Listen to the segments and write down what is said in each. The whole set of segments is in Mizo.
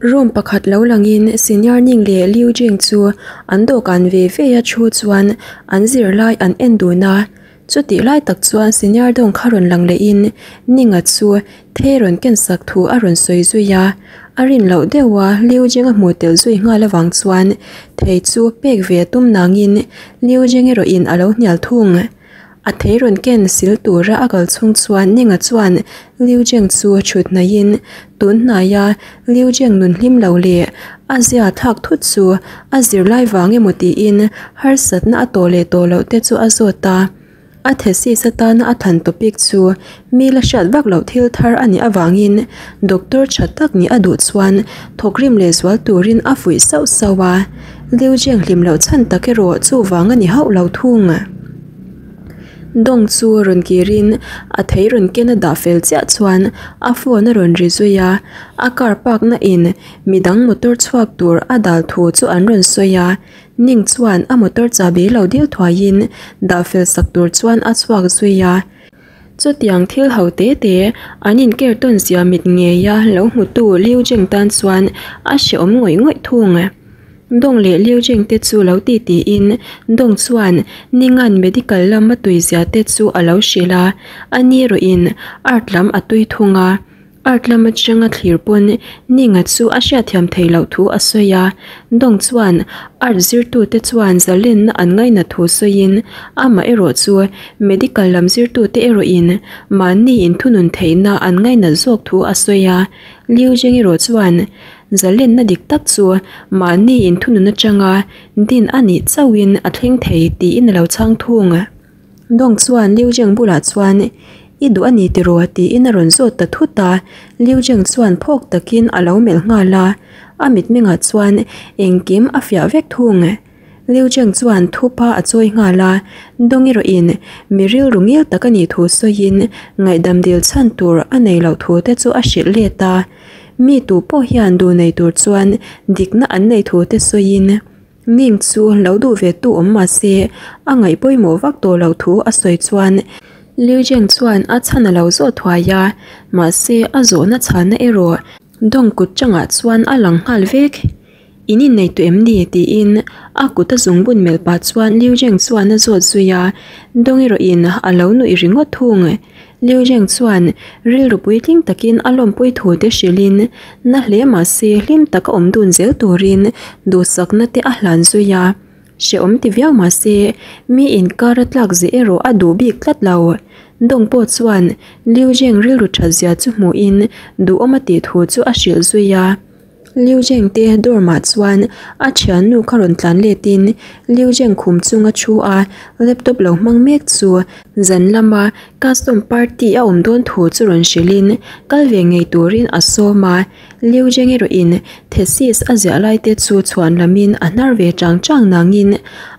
Room pakhat lo langin senior Ning leh Liu Jing chu an dawhkan ve ve a thu chuan an zirlai an en dun a. Chutih lai tak chuan senior Dong kha rawn lang lehin Ninga chu thei rawn ken sak thu a rawn sawi zui a. A rin loh deuh a Liu Jing a hmuh tel zui nghal avang chuan thei chu pek ve a tum nangin Liu Jing erawhin a lo hnial thung. A thei rawn ken sil tura a kal chhung chuan Ninga chuan Liu Jeng chu thut hnaihin tun hnaia Liu Jeng nun hlim lo leh a zia thlak thut chu a zirlai vang emaw tiin harsatna a tawh leh tawh loh te chu a zawt a. A thesis atana a thlan topic chu mi la hriat vak loh thil thar a nih avangin doctor tha tak nih a duh chuan thawkrim lehzual turin a fuih sauh sauh a. Liu Jeng hlim loh chhan tak erawh chuvang a ni hauh lo thung. Dawng chu rawn kirin a thei rawn ken a dah fel chiah chuan a phone a rawn ri zui a, a car park na in midang motor chhuak tur a dal thu chu an rawn sawi a, Ning chuan a motor chahbi lo dil thuaiin dah fel sak tur chuan a chhuak zui a. Chutiang thil ho te te an inker tawn zia mit ngeia lo hmutu Liu Jing tan chuan a hrehawm ngawih ngawih thung. Dawng leh Liu Jing te chu lo ti tiin Dawng chuan Ningan medical lama tui zia te chu a lo hrilh a, a ni erawhin art lam a tui thung a. Art lam atanga thlir pawn Ninga chu a hriatthiam thei loh thu a sawi a, Dawng chuan art zirtute chuan zalenna an ngainat thu sawiin amah erawh chu medical lam zirtute erawhin mahni inthunun theihna an ngainat zawk thu a sawi a, Liu Jing erawh chuan zalenna dik tak chu mahni inthunun atanga din a nih chauhin a thleng thei tiin a lo chhang thung. Dawng chuan Liu Jing bulah chuan, I duh a ni tiraw? tiin a rawn zawt ta thut a. Liu Jing chuan phawk takin a lo melh nghal a, a mitmengah chuan engkim a fiah vek thung. Liu Jing chuan thupa a chawi nghal a, Dawng erawhin mi rilru ngil tak a nih thu sawiin ngaihdam dil chhan tur a nei loh thu te chu a hrilh let a. Mi tu pawh hian duh nei tur chuan dikna an nei thu te sawiin, Ming chu lo duh ve tu awm mah se, a ngaih pawimawh vak tawh loh thu a sawi chuan Liu Zheng chuan a chhan a lo zawh thuai a, mahse a zawhna chhana erawh Dawng kut changah chuan a lang nghal vek. In innei tawh em ni? tiin a kut a zungbun melh pah chuan Liu Zheng chuan a zawt zui a, Dawng erawhin a lo nuih ringawt thung. Liu Zheng chuan rilru puitling takin a lawmpui thu te hrilhin na hle mah se hlim taka awm dun zel turin duhsakna te a hlan zui a. Hrehawm ti viau mah se mi inkar a tlak zeh erawh a duh bik tlat lo. Dawng pawh chuan Liu Zheng rilru that zia chu hmuhin duhawm a tih thu chu a hrilh zui a. Liu Zheng te dorm ah chuan a thiannu kha rawn tlan let in Liu Zheng khum chung a thu a, laptop lo hmang mek chu zan lama custom party a awm dawn thu chu rawn hrilh in kal ve ngei turin a sawm a, Liu Zheng erawh in thesis a ziah lai te chu chhuan lam in a hnar ve chang chang nang in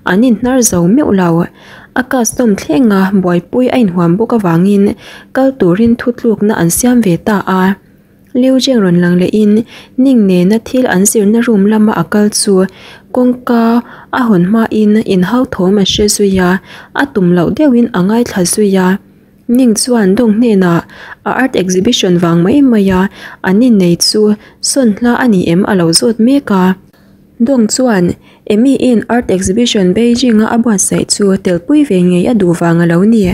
an in hnar zo meuh lo. A custom thleng a buaipui a inhuam bawk avangin kal turin thutlukna an siam ve ta a. Liu Zheng rawn lang lehin Ning nena thil an zirna room lama a kal chu kawngka a hawn hmain inhau thawm a hre zui a, a tum loh deuhin a ngaithla zui a. Ning chuan Dong hnenah a art exhibition vang mai maia an innei chu sawn hla a ni em a lo zawt mek a. Dong chuan Amy in art exhibition Beijing a a buatsaih chu telpui ve ngei a duh vang a lo ni.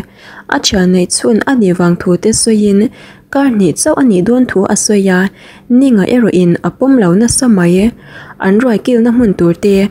A thian neih chhun a nih vang thu te sawiin kar hnih chauh a nih dawn thu a sawi a, Ninga erawhin a pawm lo nasa mai. An ruai kilna hmun tur te,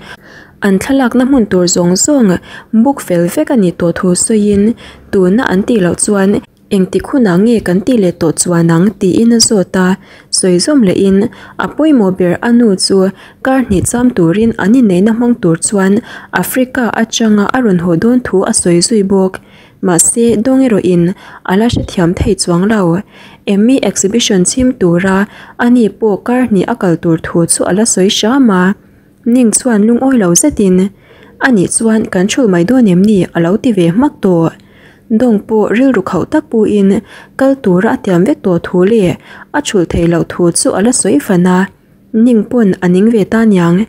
an thlalakna hmun tur zawng zawng book fel vek a nih tawh thu sawiin tuna an tih loh chuan Engtik hunah nge kan tih leh tawh chuan ang? tiin a zawt a. Sawi zawm lehin, a pawimawh ber a nu chu kar hnih cham turin an inneihna hmang tur chuan Africa atanga a rawn haw dawn thu a sawi zui bawk. Mahse, dawng erawhin a la hrethiam thei chuang lo. Emmy exhibition chhim tura ani pawh kar hnih a kal tur thu chu a la sawi hram a. Ning chuan lungawi lo zetin, Anih chuan kan thul mai dawn em ni? a lo ti ve hmak tawh. Dawng pawh rilru khauh tak puin kal tura a tiam vek tawh thu leh a thulh theih loh thu chu a la sawi fan a, Ning pawn a ning ve ta niang.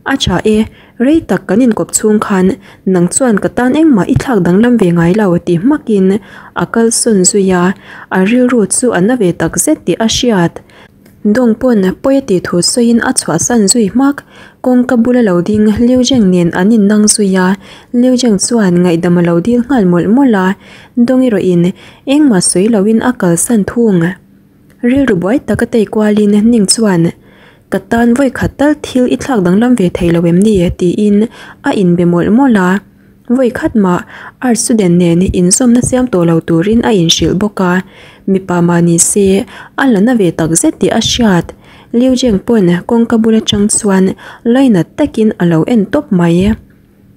A tha e, rei tak kan inkawp chhung khan nang chuan ka tan engmah i thlak danglam ve ngai lo ti hmakin a kalsawn zui a, a rilru chu a na ve takzet tih a hriat. Dong pawn pawi a tih thu sawiin a chhuahsan zui hmak. Kawngka bula lo ding Liu Zheng nen an innang zui a, Liu Zheng chuan ngaihdam a lo dil nghal mawlh mawlh a, Dong erawhin engmah sawi loin a kalsan thung. Rilru buai taka tei kualin Ning chuan, Ka tan vawi khat tal thil i thlak danglam ve thei lo em ni? tiin a inbe mawlh mawlh a. Vawi khat mah art student nen inzawmna siam tawh lo turin a inhrilh bawk a, mipa mah ni se a la na ve tak zet tih a hriat. Liu Zheng pawn kawngka bul atang chuan lainat takin a lo en tawp mai.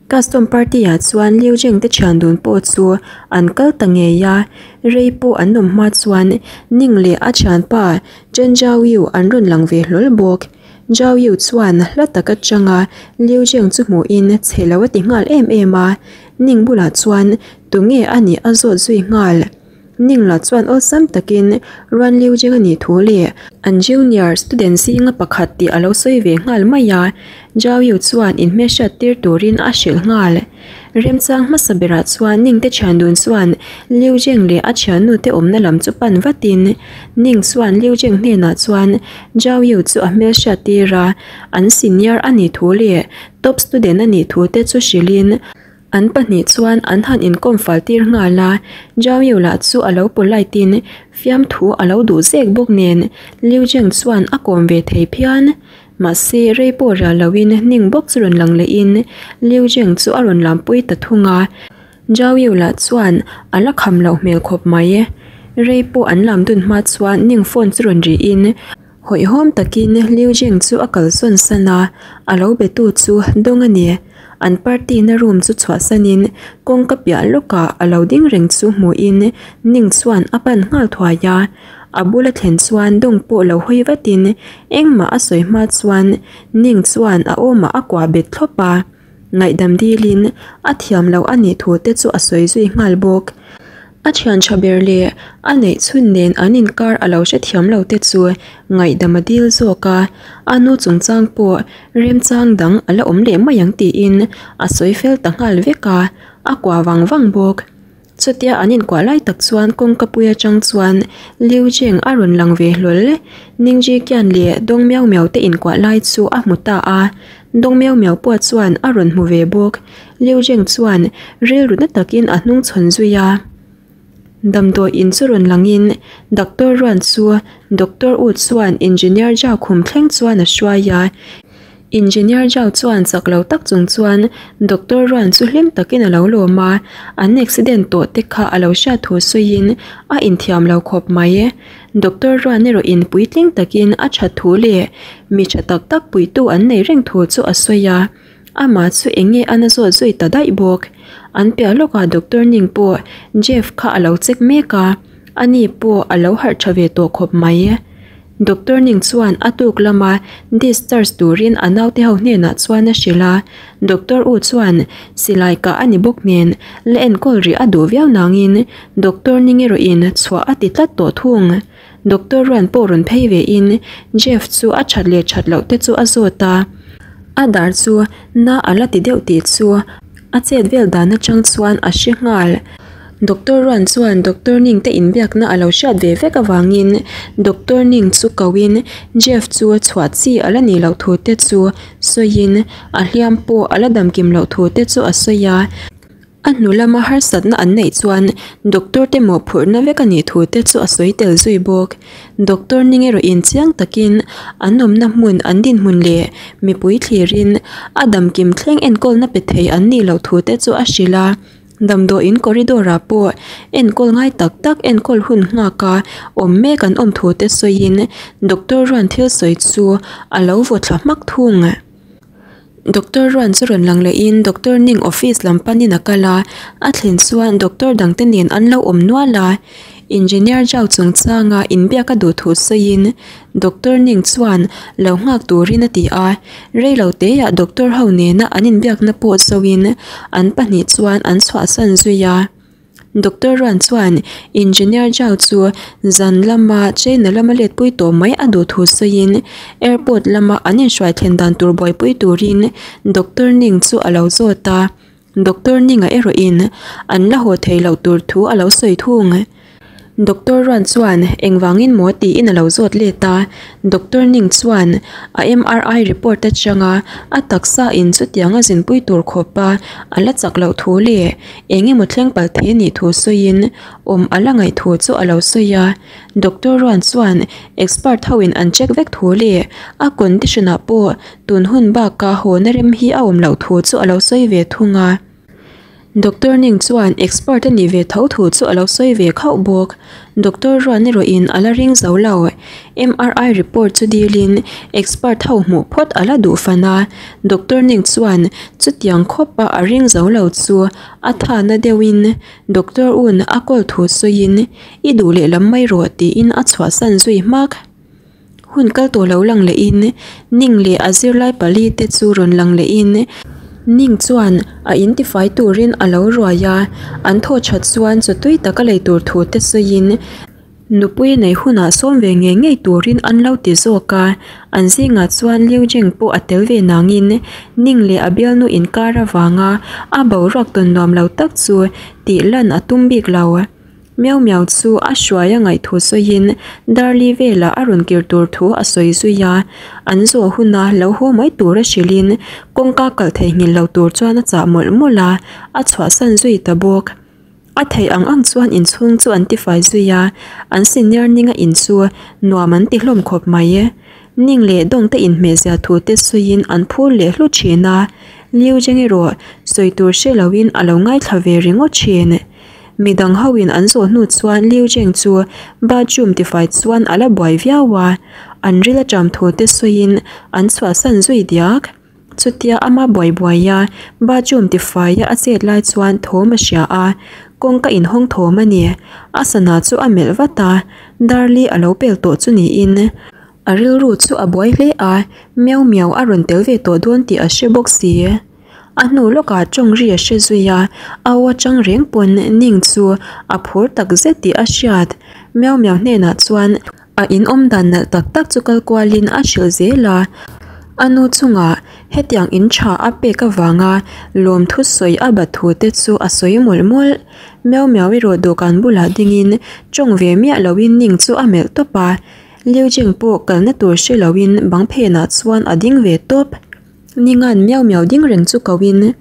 Custom party ah chuan Liu Zheng te thian dun pawh chu an kal ta ngei a, rei pawh an awm hma chuan Ning leh a thianpa Chen Zhaoyu an rawn lang ve hlawl bawk. Zhao Yu chuan hla tak atanga Liu Zheng chu hmuhin chhe lo a ti nghal em em a, Ning bulah chuan tunge a nih a zawt zui nghal. Ning lah chuan awlsam takin Ruan Liu Zheng a nih thu leh an junior student zinga pakhat tih a lo sawi ve nghal mai a, Zhao Yu chuan inhmehriat tir turin a hrilh nghal. Remchang hmasa berah chuan Ning te thian dun chuan Liu Zheng leh a thiannu te awmna lam chu pan vatin Ning chuan Liu Zheng hnenah chuan Zhao Yu chu a hmelhriat tir a, an senior a nih thu leh top student a nih thu te chu hrilhin an pahnih chuan an han inkawm fal tir nghal a. Zhao Yu lah chu a lo polite in fiamthu a lo duh zek bawk nen Liu Zheng chuan a kawm ve thei phian. Mahse, rei pawh rial loin Ning bawk chu rawn lang lehin Liu Zheng chu a rawn lampui ta thung a. Zhao Yu lah chuan a la kham loh hmel khawp mai. Rei pawh an lam dun hma chuan Ning phone chu rawn rihin hawihhawm takin Liu Zheng chu a kalsawn san a, a lo betu chu Dong a ni. An party na room chu chhuahsanin kawngka piah lawkah a lo ding reng chu hmuhin Ning chuan a pan nghal thuai a. A bula thlen chuan dawng pawh lo hawi vatin engmah a sawi hma chuan Ning chuan a awmah a kuah bet thlawp a, ngaihdam dilin a thiam loh a nih thu te chu a sawi zui nghal bawk. A thian tha ber leh a neih chhun nen an inkar a lo hrethiam lo te chu ngaihdam a dil zawk a, a nu chungchang pawh remchang dang a la awm leh mai ang tiin a sawi fel ta nghal vek a, a kuah vang vang bawk. Chutia an inkuah lai tak chuan kawngka pui atang chuan Liu Zheng a rawn lang ve hlawl. Ningji Kian leh Dong Miao Miao te inkuah lai chu a hmu ta a, Dong Miao Miao pawh chuan a rawn hmu ve bawk. Liu Zheng chuan rilru na takin a hnung chhawn zui a. Damdawi in chu rawn langin Doctor Ruan chu Doctor U chuan Engineer Zhao khum thleng chuan a hruai a. Engineer Zhao chuan chak lo tak chung chuan Doctor Ruan chu hlim takin a lo lawm a, an accident tawh te kha a lo hriat thu sawiin a inthiam lo khawp mai. Doctor Ruan erawhin puitling takin a that thu leh mi tha tak tak puitu an nei reng thu chu a sawi a, amah chu eng nge a na zawt zui ta daih bawk. An piah lawkah Doctor Ning pawh Jeff kha a lo check mek a, ani pawh a lo harh tha ve tawh khawp mai. Doctor Ning chuan a tuk lama discharge turin a naute ho hnenah chuan a hrilh a, Doctor U chuan silai kah a ni bawk nen la enkawl rih a duh viau nangin Doctor Ning erawhin chhuah a ti tlat tawh thung. Doctor Ruan pawh rawn phei vein Jeff chu a that leh that loh te chu a zawt a, a dar chu na a la ti deuh tih chu a chet vel dan atang chuan a hre nghal. Doctor Ruan chuan Doctor Ning te inbiakna a lo hriat ve vek avangin Doctor Ning chu koin Jeff chu chhuah chi a la nih loh thu te chu sawiin a hliam pawh a la damkim loh thu te chu a sawi a. A hnu lama harsatna an neih chuan Doctor te mawhphurhna vek a nih thu te chu a sawi tel zui bawk. Doctor Ning erawhin chiang takin an awmna hmun an dinhmun leh mipui thlirin a damkim thleng enkawlna pe thei an nih loh thu te chu a hrilh a. Damdawiin corridor ah pawh enkawl ngai tak tak enkawl hun nghak a awm mek an awm thu te sawiin doctor ruan thil sawi chu a lo vaw thla hmak thung. Doctor ruan chu rawn lang lehin doctor Ning office lam panin a kal a, a thlen chuan doctor dang te nen an lo awm nual a. Engineer Zhao chungchanga inbiak a duh thu sawiin Doctor Ning chuan lo nghak turin a ti a, reilo teah doctor ho nena an inbiakna pawh zoin an pahnih chuan an chhuahsan zui a. Doctor Ruan chuan Engineer Zhao chu zan lama China lama letpui tawh mai a duh thu sawiin airport lama an inhruai thlen dan tur buaipui turin Doctor Ning chu a lo zawt a. Doctor Ninga erawhin an la haw thei loh tur thu a lo sawi thung. Doctor Ruan chuan engvangin maw tiin a lo zawt let a, Doctor Ning chuan a MRI report atanga a taksa in chutiang a zinpui tur khawpa a la chak loh thu leh eng emaw thleng palh thei a nih thu sawiin awm a la ngaih thu chu a lo sawi a. Doctor Ruan chuan expert ho in an check vek thu leh a condition ah pawh tun hun baka haw na rem hi a awm loh thu chu a lo sawi ve thung a. Doctor Ning chuan expert a nih ve tho thu chu a lo sawi ve khauh bawk. Doctor Ruan erawhin a la ring zo lo. MRI report chu dilin expert ho hmuh phawt a la duh fan a. Doctor Ning chuan chutiang khawpa a ring zo lo chu a thana deuhin Doctor Un a call thu sawiin i duh leh lam mai rawh tiin a chhuahsan zui hmak. Hun kal tawh lo lang lehin Ning leh a zirlai pali te chu rawn lang lehin Ning chuan a intifai turin a lo ruai a, an thaw that chuan chaw tui taka lei tur thu te sawiin nupui nei hunah sawm ve ngei ngei turin an lo ti zawk a, an zingah chuan Liu Jing pawh a tel ve nangin Ning leh a bialnu inkar avanga a boruak tawn nuam lo tak chu tih lan a tum bik lo. Miau Miau chu a hruai a ngaih thu sawiin Darli velah a rawn kir tur thu a sawi zui a, an zawh huna lo haw mai tur a hrilhin kawngka kalh theihnghilh lo tur chuan a chah mawlh mawlh a, a chhuahsan zui ta bawk. A theih ang ang chuan inchhung chu an tifai zui a, an senior ninga in chu nuam an ti hlawm khawp mai. Ning leh dawngte inhmehzia thu te sawiin an phur leh hlu thin a, Liu Zheng erawh sawi tur hre loin a lo ngaithla ve ringawt thin. Midang hoin an zawh hnu chuan Liu Zheng chu bathroom tifai chuan a la buai viau a, an ril aṭam thu te sawiin an chhuahsan zui diak. Chutia ama buai buai a bathroom tifaia a chet lai chuan thawm a hria a, kawngka inhawng thawm a ni. A sana chu a melh vat a, Darli a lo pel tawh chu niin a rilru chu a buai hle a, miau miau a rawn tel ve tawh dawn tih a hre bawk si. A hnu lawkah tawng ri a hre zui a, a aw atang reng pawn Ning chu a phur tak zet tih a hriat. Miau Miau hnenah chuan a in awm dan nalh tak tak chu kal kualin a hrilh zel a, a nu chungah hetiang in tha a pek avanga lawmthu sawi a bat thu te chu a sawi mawlh mawlh. Miau Miau erawh dawhkan bulah dingin tawng ve miah loin Ning chu a melh tawp a, Liu Jing pawh kalna tur hre loin bang phenah chuan a ding ve tawp. Ningan miau miau ding reng chu ko in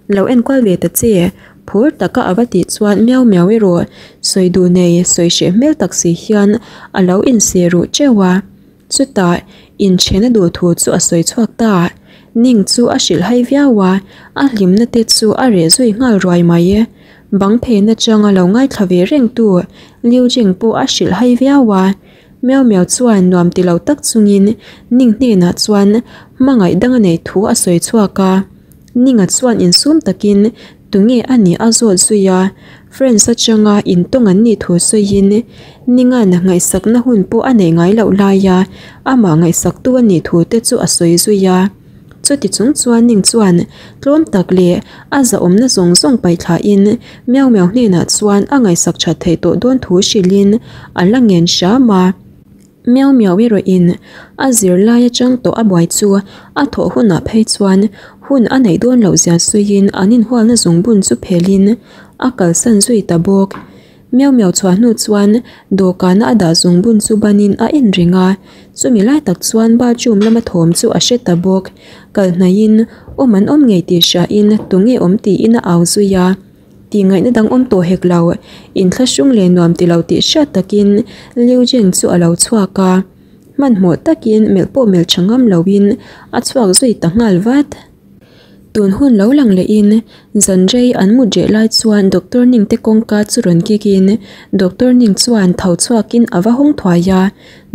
lo enkual ve ta che, phur taka a va tih chuan miau miau erawh sawi duh nei sawi hreh hmel tak si hian a lo inse ruh teuh a. Chutah inchhena duh thu chu a sawi chhuak ta. Ning chu a hrilh hai viau a, a hlimna te chu a reh zui nghal ruai mai. Bang phen atanga lo ngaithla ve reng tu Liu Jing pawh a hrilh hai viau a. Miau Miau chuan nuam ti lo tak chungin Ning hnenah chuan hmangaih dang a neih thu a sawi chhuak a. Ninga chuan insum takin tunge a nih a zawt zui a, Friends atanga intawng an nih thu sawiin Ninga'n ngaihsakna hun pawh a neih ngai loh laia amah ngaihsaktu a nih thu te chu a sawi zui a. Chuti chung chuan Ning chuan tlawm tak leh a zahawmna zawng zawng paithlain Miau Miau hnenah chuan a ngaihsak that theih tawh dawn thu hrilhin a la ngen hram a. Miau Miau erawhin a zirlai atang tawh a buai chu a thawh hunah phei chuan hun a neih dawn loh zia sawiin an inhualna zungbun chu phelhin a kalsan zui ta bawk. Miau miau chhuah hnu chuan dawhkana a dah zungbun chu banin a en reng a, chumi lai tak chuan bathroom lama thawm chu a hre ta bawk. Kal hnaihin awm an awm ngei tih hriain tunge awm tiin a au zui a, tih ngaihna dang awm tawh hek lo, inthlahrung leh nuam ti lo tih hriat takin Liu Jing chu a lo chhuak a, hmanhmawh takin melh pawh melh tha ngam loin a chhuak zui ta nghal vat. Tun hun lo lang lehin zan rei an mut reh lai chuan Doctor Ning te kawngka chu rawn kik in Doctor Ning chuan tho chhuakin a va hawng thuai a,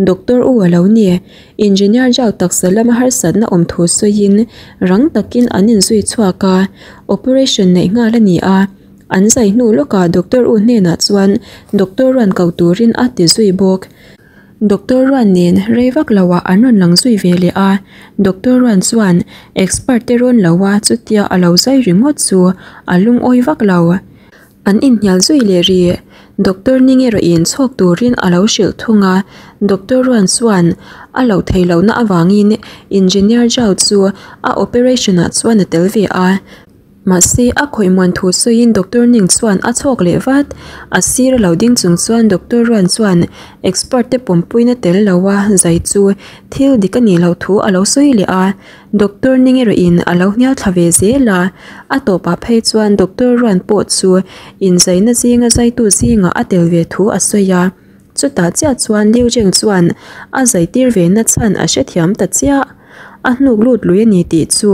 Doctor U a lo ni. Engineer Zhao taksa lama harsatna awm thu sawiin rang takin an inzui chhuak a, operation neih nghal a ni a, an zai hnu lawkah Doctor U hnenah chuan Doctor rawn ko turin a ti zui bawk. Doctor Ruan nen rei vak lo ah an rawn lang zui ve leh a, Doctor Ruan chuan expert te rawn lo a chutia a lo zai ringawt chu a lungawi vak lo. An inhnial zui leh ri. Doctor Ning erawh in chhawk turin a lo hrilh thung a, Doctor Ruan chuan a lo thei lohna avangin Engineer Zhao chu a operation ah chuan a tel ve a. Mahse, a khawih muan thu sawiin Doctor Ning chuan a chhawk leh vat. A sir a lo ding chung chuan Doctor Ruan chuan expert te pawmpuina tel lo a zai chu thil dik a nih loh thu a lo sawi leh a. Doctor Ning erawhin a lo hnial thla ve zel a. A tawpah phei chuan Doctor Ruan pawh chu inzaina zinga zaitu zingah a tel ve thu a sawi a. Chutah chiah chuan Liu Zheng chuan a zaitir ve na chhan a hrethiam ta chiah. A hnuk lut lui a ni tih chu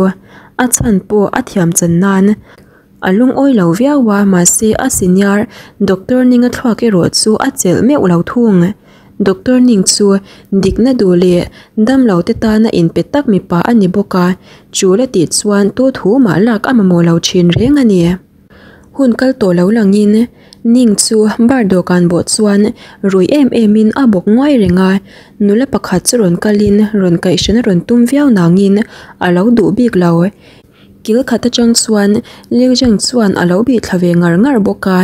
a chhan pawh a thiam chan nan a lungawi lo viau a, mahse a senior Doctor Ning a thluak erawh chu a chelh meuh lo thung. Doctor Ning chu dikna duh leh damlo te tana inpe tak mipa a ni bawk a, chul a tih chuan tu thu mah lak a mamawh lo thin reng a ni. Hun kal tawh lo langin Ning chu bar dawhkan bawh chuan rui em emin a bawk nguai reng a, nula pakhat chu rawn kalin rawn kaihhran a rawn tum viau nangin a lo duh bik lo. Kil khat atang chuan Liu Zheng chuan a lo bih thla ve ngar ngar bawk a,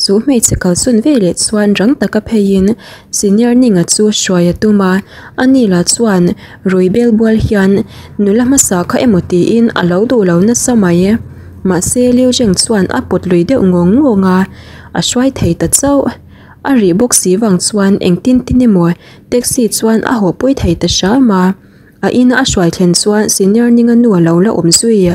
chu hmeichhe kalsawn veleh chuan rang taka pheiin Senior Ninga chu hruai a tum a, ani lah chuan rui bel bual hian nula hmasa kha emaw tiin a lo duh lo nasa mai. Mahse Liu Zheng chuan a pawt lui deuh ngawng ngawng a, a hruai thei ta chauh. A rih bawk si vang chuan engtin tin emaw taxi chuan a haw pui thei ta hram a. A ina a hruai thlen chuan senior ninga nu a lo la awm zui.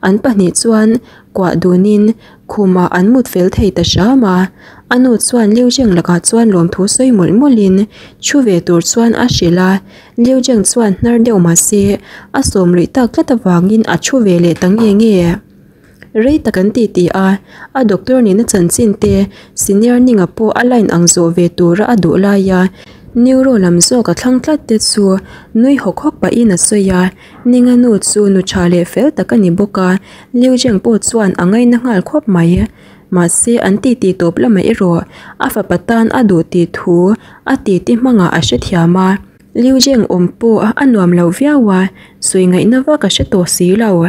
An pahnih chuan kuah dunin khumah an mut fel thei ta hram a. A nu chuan Liu Zheng lakah chuan lawmthu sawi mawlh mawlhin thu ve tur chuan a hrilh a. Liu Zheng chuan hnar deuh mah se a sawm luih tak tlat avangin a thu ve leh ta nge nge. Rei tak an ti ti a, a doctor nihna chanchin te senior ninga pawh a line ang zawh ve tura a duh lai a, neuro lam zawk a thlang tlat te chu nui hawk hawk pahin a sawi a, ninga nu chu nu tha leh fel tak a ni bawk a, Liu Zheng pawh chuan a ngaina nghal khawp mai. Mahse an ti ti tawp lamah erawh a fapa tan a duh tih thu a titi hmangah a hrethiam a. Liu Zheng awm pawh a nuam lo viau a, sawi ngaihna vak a hre tawh si lo.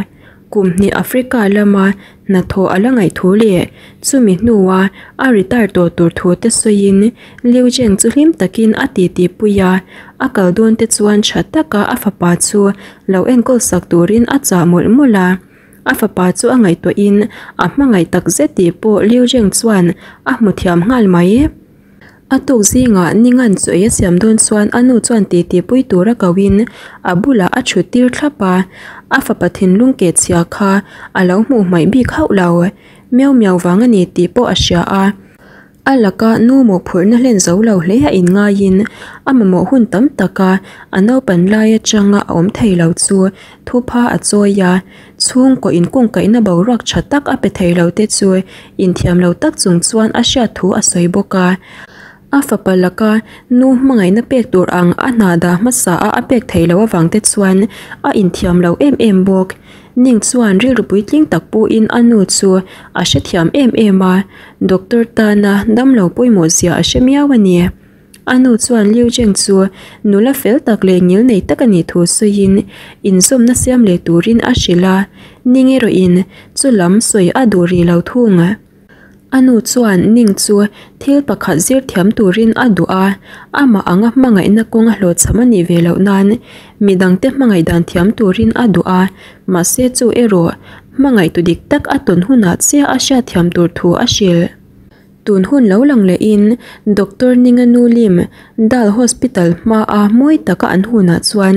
Kum hnih Africa lama hnathawh a la ngaih thu leh chumi hnua a retire tawh tur thu te sawiin Liu Zheng chu hlim takin a titi pui a, a kal dawn te chuan tha taka a fapa chu lo enkawl sak turin a chah mawlh mawlh a. A fapa chu a ngaihtuahin a hmangaih tak zet tih pawh Liu Zheng chuan a hmu thiam nghal mai. A tuk zingah Ningan chu ei a siam dawn chuan a nu chuan titi pui tura kohin a bulah a thut tir thlap a, a fapa thinlung keh chhia kha a lo hmuh hmaih bik hauh lo. Miau miau vang a ni tih pawh a hria a. A laka nu mawhphurhna hlen zo lo hle a inngaiin a mamawh hun tam taka a naupan lai atanga a awm thei lo chu thupha a chawi a, chhungkaw inkungkaihna boruak tha tak a pe thei lo te chu inthiam lo tak chung chuan a hriat thu a sawi bawk a. A fapa laka nu hmangaihna pek tur ang a hna dah hmasa a a pek theih loh avang te chuan a inthiam lo em em bawk. Ning chuan rilru puitling tak puhin a nu chu a hrethiam em em a, doctor tana damlo pawimawh zia a hre miau a ni. A nu chuan Liu Zheng chu nula fel tak leh ngil nei tak a nih thu sawiin inzawmna siam leh turin a hrilh a, Ning erawhin chu lam sawi a duh rih lo thung. A nu chuan Ning chu thil pakhat zir thiam turin a duh a, amah anga hmangaihna kawng a hlawhchham a nih ve loh nan midangte hmangaih dan thiam turin a duh a, mahse chu erawh hmangaihtu dik tak a tawn hunah chiah a hriatthiam tur thu a hrilh. Tun hun lo lang lehin Doctor Ninga nu lim Dal Hospital hmaa mawi taka an hunah chuan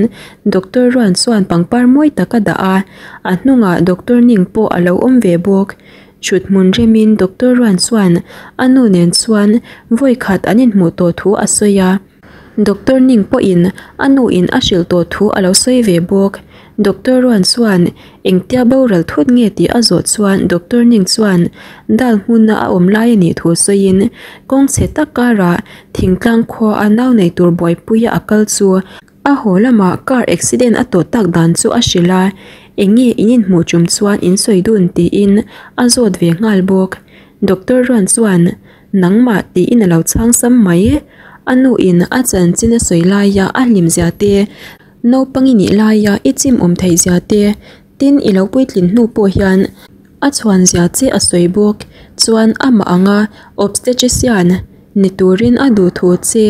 Doctor Ruan chuan pangpar mawi tak a dah a, a hnungah Doctor Ning pawh a lo awm ve bawk. Thut hmun remin Doctor Ruan chuan a nu nen chuan vawi khat an inhmuh tawh thu a sawi a. Doctor Ning pawhin a nuin a hrilh tawh thu a lo sawi ve bawk. Doctor Ruan chuan engtia boral thut nge tih a zawh chuan Doctor Ning chuan dal hmuna a awm lai a nih thu sawiin kawng chhe tak karah thingtlang khua a nau nei tur buaipuia a kal chu a haw lamah car accident a tawh tak dan chu a hrilh a, eng nge in inhmuh tum chuan in sawi dun tiin a zawt ve nghal bawk. Doctor Ruan chuan Nangmah tiin a lo chhang sam mai. A nuin a chanchin a sawi laia a hlimzia te, naupang i nih laia i chim awm theihzia te, tin i lo puitlin hnu pawh hian a chhuanzia che a sawi bawk. Chuan amah anga obstetrician ni turin a duh thu che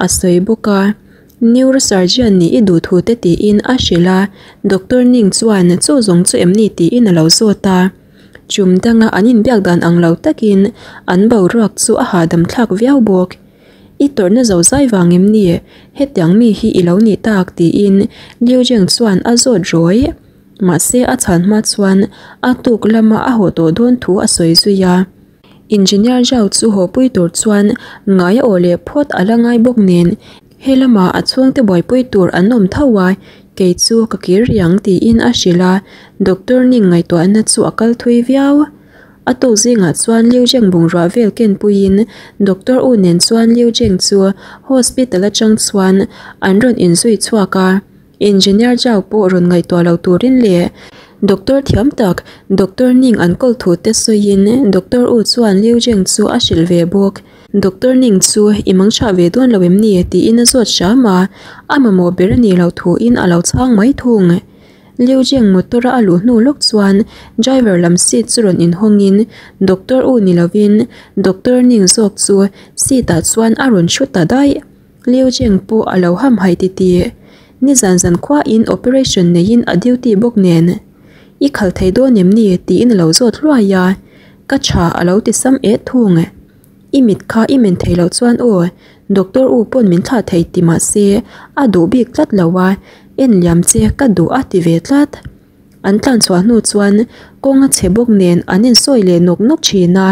a sawi bawk a. Neurosurgeon nih i duh thu te tiin a hrilh a, Doctor Ning chuan chu zawng chu em ni tiin a lo zawt a. Ṭum danga an inbiak dan ang lo takin an boruak chu a hahdam thlak viau bawk. I tawrhna zo zai vang em ni? Hetiang mi hi i lo nih tak tiin Liu Zheng chuan a zawt rawih. Mahse a chhan hma chuan a tuk lama a haw tawh dawn thu a sawi zui a. Engineer Zhao chu haw pui tur chuan ngai a aw leh phawt a la ngai bawk nen he lama a chhungte buaipui tur an awm tho a, kei chu ka kir riang tiin a hrilh a, Doctor Ning ngaihtuahna chu a kal thui viau. A tuk zingah chuan Liu Zheng bungrua vel ken puiin Doctor U nen chuan Liu Zheng chu hospital atang chuan an rawn inzui chhuak a. Engineer Zhao pawh rawn ngaihtuah lo turin leh Doctor thiam tak Doctor Ning an kawl thu te sawiin Doctor U chuan Liu Zheng chu a hrilh ve bawk. Doctor Ning chu i mang chhah ve dawn lo em ni? tiin a zawt hram a, a mamawh ber a nih loh thuin a lo chhang mai thung. Liu Zheng motor a a luh hnu lawk chuan driver lam seat chu rawn inhawngin Doctor U ni lovin Doctor Ning zawk chu seat ah chuan a rawn thu ta daih. Liu Zheng pawh a lo hamhaih titih. Nizan zan khuain operation neiin a duty bawk nen. I khal thei dawn em ni? tiin a lo zawt hluai a, Ka tha a lo ti sam et thung. I mit kha i men thei loh chuan aw, Doctor U pawn min thlah thei ti mah se a duh bik tlat lo a, en liam che ka duh a ti ve tlat. An tlan chhuah hnu chuan kawng a chhe bawk nen an insawi leh nawk nawk thin a,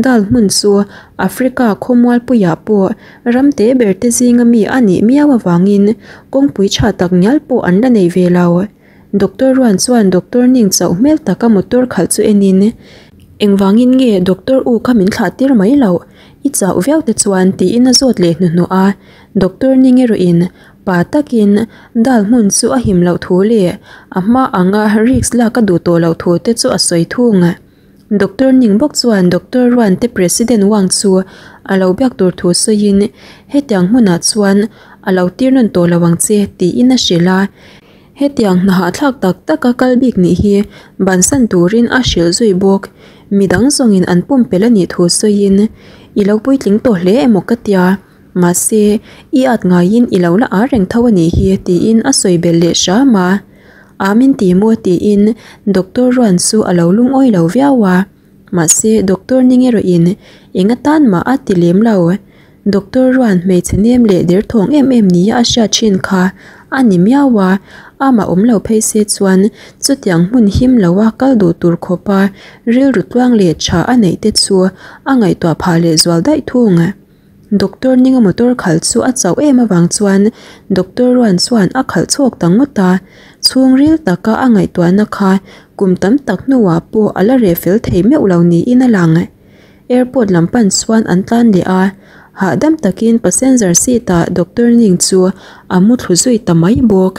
Dal hmun chu Africa khawmualpuiah pawh ram te ber te zinga mi a nih miau avangin kawngpui tha tak ngial pawh an la nei ve lo. Doctor Ruan chuan Doctor Ning chauh hmel taka motor khalh chu enin, Engvangin nge Doctor U kha min thlah tir mai loh? I chauh viau te chuan tiin a zawt leh hnuhnawh a, Doctor Ning erawhin Pa takin dal hmun chu a him loh thu leh a hma anga risk lak a duh tawh loh thu te chu a sawi thung. Doctor Ning bawk chuan Doctor Ruan te President Wang chu a lo biak tur thu sawiin hetiang hmunah chuan a lo tir nawn tawh lo ang che tiin a hrilh a. Hetiang hna hahthlak tak taka kal bik nih hi bansan turin a hrilh zui bawk. Midang zawngin an pumpelh a nih thu sawiin i lo puitling tawh hle emaw ka tia. Mahse, i at ngaiin i lo la ar reng tho a nih hi, tiin a sawi belh leh hram a. Amin ti maw tiin Doctor Ruan chu a lo lungawi lo viau a. Mahse, Doctor Ning erawhin eng atan mah a ti lem lo. Doctor Ruan hmeichhe nem leh derthawng em em nia a hriat thin kha a ni miau a, amah awm lo phei se chuan chutiang hmun him loa kal duh tur khawpa rilru tluang leh tha a neih te chu a ngaihtuah phah leh zual daih thung. Doctor Ninga motor khalh chu a chauh em avang chuan Doctor Ruan chuan a khalh chhuak ta ngawt a, chhungril taka a ngaihtuahna kha kum tam tak hnuah pawh a la reh fel thei meuh lo niin a lang. Airport lam pan chuan an tlan leh a, hahdam takin passenger seat ah Doctor Ning chu a mu thlu zui ta mai bawk.